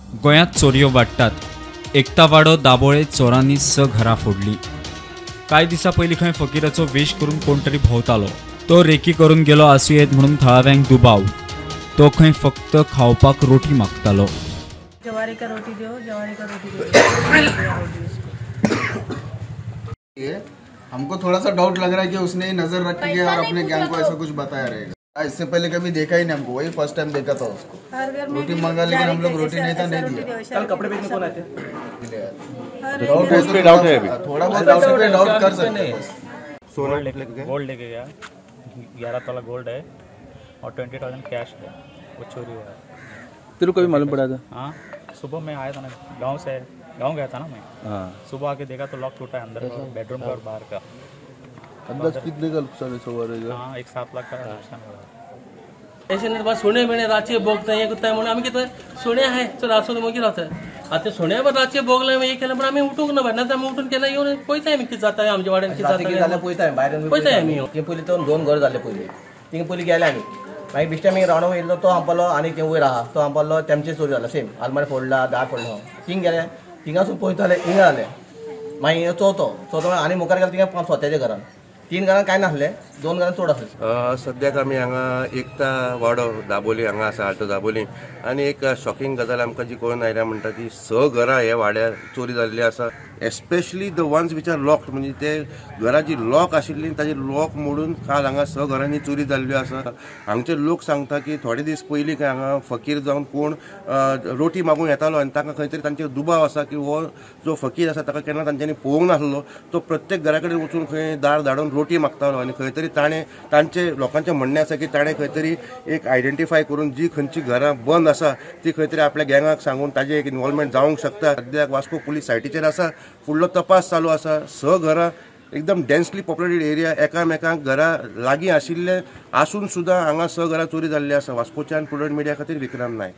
गोंयांत चोरयो वाडटात. एकतावाडो दाबोळे चोरांनी 6 घरां फोडली. कांय दिसां पयलीं खंय फकीराचो वेश करून कोण तरी भोंवतालो. तो रेकी करून गेलो आसूं येत म्हणून थळाव्यांक दुबाव. तो खंय फक्त खावपाक रोटी मागतालो. जवारी का रोटी दो, जवारी का रोटी दो. हमको थोड़ा सा डाउट लग रहा है कि उसने नजर रखी है और अपने गैंग को ऐसा कुछ बताया रहेगा. इससे पहले कभी देखा ही नहीं हमको, वही फर्स्ट टाइम देखा था उसको. रोटी मांगा लेकिन हम लोग रोटी नहीं था, नहीं दिया. कल कपड़े बेचने कौन आए थे? डाउट है, डाउट है, अभी थोड़ा बहुत डाउट पे डाउट कर सकते हैं. सोना गोल्ड लेके गया, 11 तोला गोल्ड है और 20,000 कैश है, वो चोरी हुआ है. तेरे को भी मालूम पड़ा था? हाँ, सुबह मैं आया था ना गाँव से, गाँव गया था ना मैं. सुबह आके देखा तो लॉक टूटा है अंदर का, बेडरूम का और बाहर का. अंदाज कितने का नुकसान है सवार? हाँ, 1.7 लाख का नुकसान हुआ. ऐसे नाही सुणे बिणे रातचे भोगता हें करता म्हणून आमी कितें सुणे आहे चल आसूं मागीर रावता. आतां सुण्या बरें रातचे भोगलें हें केलें पण आमी उठूंक ना भायर, ना आमी उठून केन्ना येवन पळयताय आमी कितें जाता आमच्या वाड्यान, कितें जाता पळयताय भायर पळयताय आमी. थंय पयलीं तो 2 घर जाल्ले पयलीं, थिंगा पयलीं गेले आमी. मागीर बेश्टे आमी रावंड येयलो तो आंपालो आनी थंय वयर आहा तो आंपालो, तेमचे चोरी जाला सेम, आलमारी फोडला, दार फोडलो. थिंग गेले, थिंगासून पळयताले हिंगा जालें. मागीर चवथो चवथो आनी मुखार गेले थिंगा स्वताच्या घरान 3 घरां कांय नासले, 2 घरां चड आसले. सद्याक आमी हांगा एकता वाडो दाबोली हांगा आसा, आल्टो दाबोली. आनी एक शॉकिंग गजाल आमकां जी कळून आयल्या म्हणटा ती 6 घरां ह्या वाड्यार चोरी जाल्ली आसा. Especially the ones which are locked, म्हणजे ते घरां जी लॉक आशिल्ली ताजे लॉक मोडून काल हांगा 6 घरांनी चोरी जाल्ल्यो आसा. हांगचे लोक सांगता की थोडे दीस पयलीं खंय हांगा फकीर जावन कोण रोटी मागूंक येतालो आनी तांकां खंय तरी तांचेर दुबाव आसा की हो जो फकीर आसा ताका केन्ना तांच्यांनी पळोवंक नासलो. तो प्रत्येक घरा कडेन वचून खंय दार धाडून रोटी मागतालो आनी खंय तरी ताणें तांचे लोकांचें म्हणणें आसा की ताणें खंय तरी एक आयडेंटिफाय करून जी खंयची घरां बंद आसा ती खंय तरी आपल्या गँगाक सांगून ताजें एक इन्वॉल्वमेंट जावंक शकता. सद्याक वास्को पुलीस सायटीचेर आसा, फुडलो तपास चालू आसा. 6 घरां एकदम डेन्सली पॉप्युलेटेड एरिया, एकामेकांक घरां लागीं आशिल्ले आसून सुद्दां हांगा 6 घरां चोरी जाल्ली आसा. वास्कोच्यान प्रुडंट मिडिया खातीर विक्रम नायक.